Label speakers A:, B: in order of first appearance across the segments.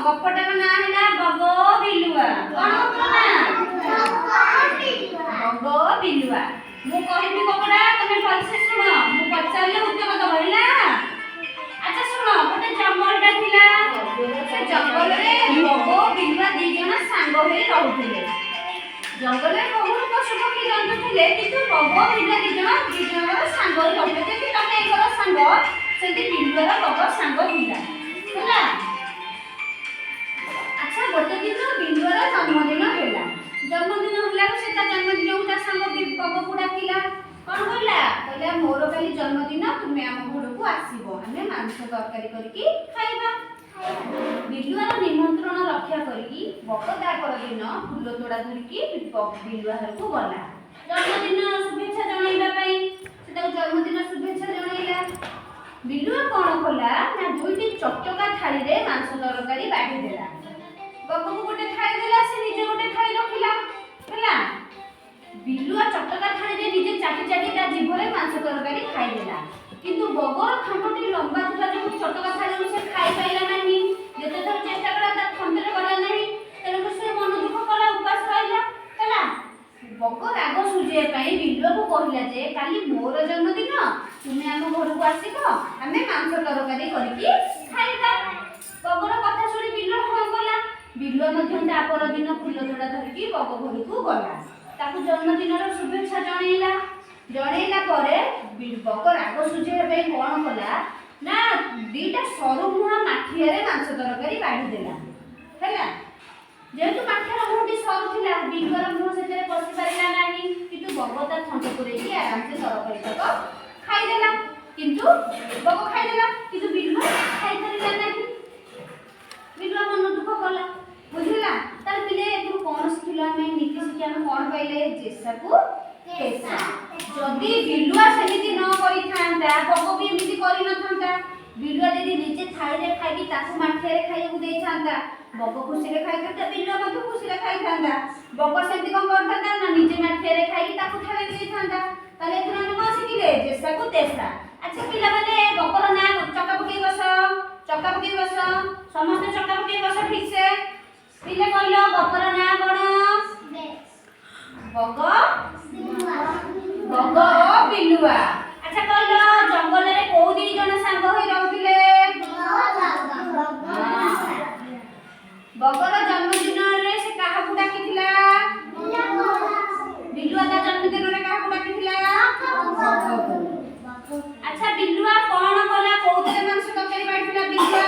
A: ଗପଟାର ନାଁ ହେଲା ବଗ ବିଲୁଆ। କଣ ଗପର ନାଁ? ବଗ ବିଲୁଆ। ମୁଁ କହିବି ଗପଟା, ତମେ ଭଲସେ ଶୁଣ। ମୁଁ ପଚାରିଲେ ଉତ୍ତର ଦବ, ହେଲା? ଆଚ୍ଛା ଶୁଣ, ଗୋଟେ ଜଙ୍ଗଲଟା ଥିଲା। ସେ ଜଙ୍ଗଲରେ ବଗ ବିଲୁଆ ଦି ଜଣ ସାଙ୍ଗ ହୋଇ ରହୁଥିଲେ। ଜଙ୍ଗଲରେ ବହୁତ ପଶୁ ପକ୍ଷୀ ଜନ୍ତୁ ଥିଲେ, କିନ୍ତୁ ବଗ ବିଲୁଆ ଦି ଜଣ ଦି ଜଣଙ୍କର ସାଙ୍ଗ ହୋଇ ରହୁଥିଲେ। ଯେମିତି ତମେ ଏ ଘର ସାଙ୍ଗ, ସେମିତି ବିଲୁଆର ବଗ ସାଙ୍ଗ ଥିଲା, ହେଲା? ଆଚ୍ଛା, ଗୋଟେ ଦିନ ବିଲୁଆର ଜନ୍ମଦିନ ହେଲା। ଜନ୍ମଦିନ ହେଲାରୁ ସେ ତା ଜନ୍ମଦିନକୁ ତା ସାଙ୍ଗ ବଗକୁ ଡାକିଲା। କଣ କହିଲା? କହିଲା, ମୋର କାଲି ଜନ୍ମଦିନ, ତୁମେ ଆମ ଘରକୁ ଆସିବ, ଆମେ ମାଂସ ତରକାରୀ କରିକି ଖାଇବା। ବିଲୁଆର ନିମନ୍ତ୍ରଣ ରକ୍ଷା କରିକି ବଗ ତା ପରଦିନ ଫୁଲ ତୋଡ଼ା ଧରିକି ବିଲୁଆ ଘରକୁ ଗଲା ଜନ୍ମଦିନ ଶୁଭେଚ୍ଛା ଜଣାଇବା ପାଇଁ। ସେ ତାକୁ ଜନ୍ମଦିନ ଶୁଭେଚ୍ଛା ଜଣାଇଲା। ବିଲୁଆ କଣ କଲା ନା, ଦୁଇଟି ଚଟକା ଥାଳିରେ ମାଂସ ତରକାରୀ ବାଢ଼ି ଦେଲା। ବଗକୁ ଗୋଟେ ଥାଳି ଦେଲା, ସେ ନିଜେ ଗୋଟେ ଥାଳି ରଖିଲା, ହେଲା? ବିଲୁଆ ଚଟକା ଥାଳିରେ ନିଜେ ଚାଟି ଚାଟି ତା ଜିଭରେ ମାଂସ ତରକାରୀ ଖାଇଦେଲା। କିନ୍ତୁ ବଗର ଥଣ୍ଟଟି ଲମ୍ବା ଥିବା ଯୋଗୁଁ ଚଟକା ଥାଳିରୁ ସେ ଖାଇପାରିଲା ନାହିଁ। ଯେତେ ଥର ଚେଷ୍ଟା କଲା, ତା ଥଣ୍ଟରେ ଗଲା ନାହିଁ। ତେଣୁ ସେ ମନ ଦୁଃଖ କଲା, ଉପାସ ରହିଲା, ହେଲା? ବଗ ରାଗ ସୁଝେଇବା ପାଇଁ ବିଲୁଆକୁ କହିଲା ଯେ କାଲି ମୋର ଜନ୍ମଦିନ, ତୁମେ ଆମ ଘରକୁ ଆସିବ, ଆମେ ମାଂସ ତରକାରୀ କରିକି ଖାଇବା। ବଗର କଥା ଶୁଣି ବିଲୁଆ ହଁ କଲା। ବିଲୁଆ ମଧ୍ୟ ତା ପରଦିନ ଫୁଲ ତୋଡ଼ା ଧରିକି ବଗ ଘରକୁ ଗଲା। ତାକୁ ଜନ୍ମଦିନର ଶୁଭେଚ୍ଛା ଜଣେଇଲା। ଜଣେଇଲା ପରେ ବଗ ରାଗ ସୁଝେଇବା ପାଇଁ କଣ କଲା ନା, ଦିଟା ସରୁ ମୁହାଁ ମାଠିଆରେ ମାଂସ ତରକାରୀ ବାଢ଼ି ଦେଲା, ହେଲା? ଯେହେତୁ ମାଠିଆର ମୁହଁଟି ସରୁ ଥିଲା, ବିଲୁଆର ମୁହଁ ସେଥିରେ ପଶି ପାରିଲା ନାହିଁ। କିନ୍ତୁ ବଗ ତା ଥଣ୍ଟ ପୁରେଇକି ଆରାମସେ ତରକାରୀ ତକ ଖାଇଦେଲା। କିନ୍ତୁ ବଗ ଖାଇଦେଲା, କିନ୍ତୁ ବିଲୁଆ ଖାଇପାରିଲା ନାହିଁ। ବିଲୁଆ ମନ ଦୁଃଖ କଲା। ବୁଝିଲା? ତାହେଲେ ପିଲେ, ଏଥିରୁ କଣ ଶିଖିଲୁ ଆମେ? ନୀତି ଶିକ୍ଷା ଆମେ କଣ ପାଇଲେ? ଯେସାକୁ ତେସା। ଯଦି ବିଲୁଆ ସେମିତି ନ କରିଥାନ୍ତା, ବଗ ବି ଏମିତି କରିନଥାନ୍ତା। ବିଲୁଆ ଯଦି ନିଜେ ଥାଳିରେ ଖାଇକି ତାକୁ ମାଠିଆରେ ଖାଇବାକୁ ଦେଇଥାନ୍ତା, ବଗ ଖୁସିରେ ଖାଇଥାନ୍ତା, ବିଲୁଆ ମଧ୍ୟ ଖୁସିରେ ଖାଇଥାନ୍ତା। ବଗ ସେମିତି କଣ କରିଥାନ୍ତା ନା, ନିଜେ ମାଠିଆରେ ଖାଇକି ତାକୁ ଥାଳିରେ ଦେଇଥାନ୍ତା। ତାହେଲେ ଏଥିରୁ ଆମେ କଣ ଶିଖିଲେ? ଯେସାକୁ ତେସା। ଆଚ୍ଛା ପିଲାମାନେ, ଗପର ନାଁ। ଚକା ପକେଇ ବସ, ଚକା ପକେଇ ବସ, ସମସ୍ତେ ଚକା ପକେଇ ବସ ଠିକ ସେ। ପିଲେ, କହିଲ ଗପର ନାଁ କଣ? ବଗ ବଗ ଓ ବିଲୁଆ। ଆଚ୍ଛା କହିଲ, ଜଙ୍ଗଲରେ କୋଉ ଦି ଜଣ ସାଙ୍ଗ ହୋଇ ରହୁଥିଲେ? ବଗର ଜନ୍ମଦିନରେ ସେ କାହାକୁ ଡାକିଥିଲା? ବିଲୁଆ ତା ଜନ୍ମଦିନରେ କାହାକୁ ଡାକିଥିଲା? ବଗକୁ। ଆଚ୍ଛା, ବିଲୁଆ କଣ କଲା? କୋଉଥିରେ ମାଂସ ତରକାରୀ ବାଢିଥିଲା ବିଲୁଆ?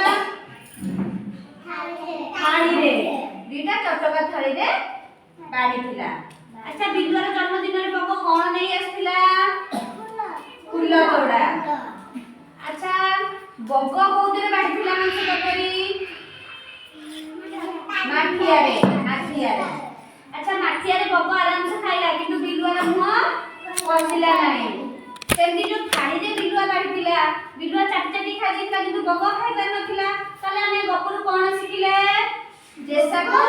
A: ଥାଳିରେ, ଦିଟା ଚଟକା ଥାଳିରେ ବାଢିଥିଲା। ଆଚ୍ଛା, ବିଲୁଆର ଜନ୍ମଦିନରେ ବଗ କଣ ନେଇ ଆସିଥିଲା? ଫୁଲ ତୋଡ଼ା। ଆଚ୍ଛା, ବଗ କୋଉଥିରେ ବାଢିଥିଲା ମାଂସ ତରକାରୀ? ମାଠିଆରେ, ମାଠିଆରେ। ଆଚ୍ଛା, ମାଠିଆରେ ବଗ ଆରାମସେ ଖାଇଲା, କିନ୍ତୁ ବିଲୁଆର ମୁହଁ ପଶିଲା ନାହିଁ। ସେମିତି ଯୋଉ ଥାଳିରେ ବିଲୁଆ ବାଢିଥିଲା, ବିଲୁଆ ଚାଟି ଚାଟି ଖାଇ ଦେଇଥିଲା, କିନ୍ତୁ ବଗ ଖାଇ ପାରିନଥିଲା। ତାହେଲେ ଆମେ ଗପରୁ କଣ ଶିଖିଲେ? ଯେସାକୁ